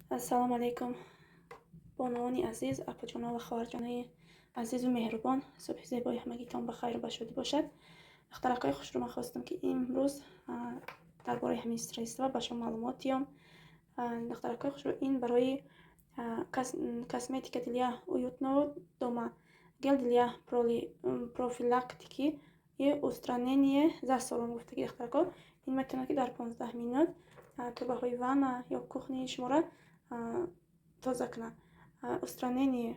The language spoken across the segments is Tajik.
Ассалому алайкум, бонувони азиз, апаҷоно ва хоҳарҷонои азизу меҳрубон. Субҳи зебои ҳамагитон ба хайру ба шодӣ бошад. Духтаракҳои хушрӯ, ман хостам, ки имрӯз дар бораи ҳамин средства ба шумо маълумот диҳам. Духтаракҳои хушрӯ, ин барои косметика для уютного дома, гель для профилактики и устранения засоров гуфтаги. Духтаракҳо, ин метавонад, ки дар 15 минут турбаҳои ванна ё кухняи шуморо тоза кунад. Устранение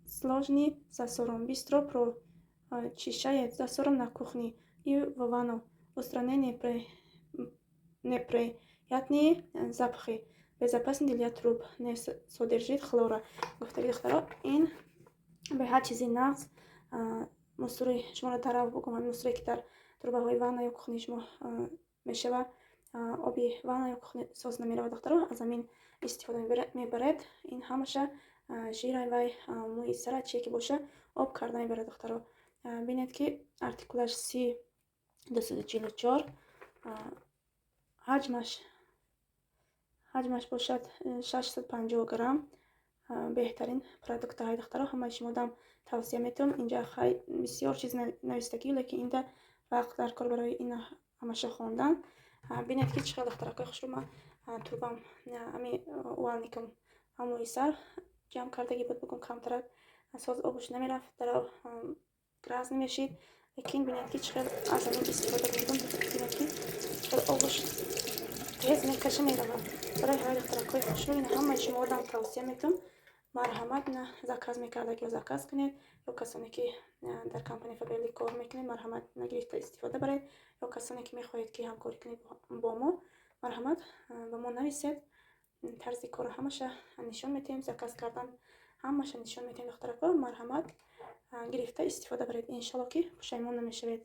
сложный засоров, быстро прочищает засоров на кухне и в ванну, устранение неприятные запахи, безопасный для труб, не содержит хлора гуфтаги. Духтаро, ин беҳад чизи нағз. Мусори шуморо дарав букун, ҳамин мусоре, ки дар турбаҳои ванна ё кухняи шумо мешавад, оби ванна ё кухня соз намеравад. Духтаро, аз ҳамин истифода мебаред. Ин ҳамаша жирай вай, мӯи сара, чие ки боша, об карда мебарад. Духтаро, бинед, ки артикулаш С 244, ҳаҷмаш бошад 650 грамм. Беҳтарин продуктҳои, духтаро, ҳамаи шумодам тавсия метавам. Инҷа хай бисёр чиз навистагӣ, лекин инда вақт дар кор барои ин ҳамаша хондан. Бинед, ки чӣ хел, духтаракҳои хушрӯ, ман турбам, ами умывальникам ҳамои сар ҷамъ кардагӣ буд, бигум, камтарак соз обуш намерафт, дарав грязный мешид. Лекин бинед, ки чӣ хел аз ҳамин истифода бурдам. Бинед, ки чӣ хел обуш тез мекаша, меравад. Барои ҳамаи, духтаракҳои хушрӯ, ин ҳамаи шумоодам тавсия метавам. Марҳамат, на заказ мекардаг ё заказ кунед, ё касоне, ки дар компания Фаберлик кор мекунед, марҳамат, нагирифта истифода баред, ё касоне, ки мехоҳед, ки ҳамкорӣ кунед бо мо, марҳамат, ба мо нависед. Тарзи корро ҳамаша нишон медиҳем, заказ кардан ҳамаша нишон медиҳем. Духтарако, марҳамат, гирифта истифода баред. Иншалло, ки пушаймон намешавед.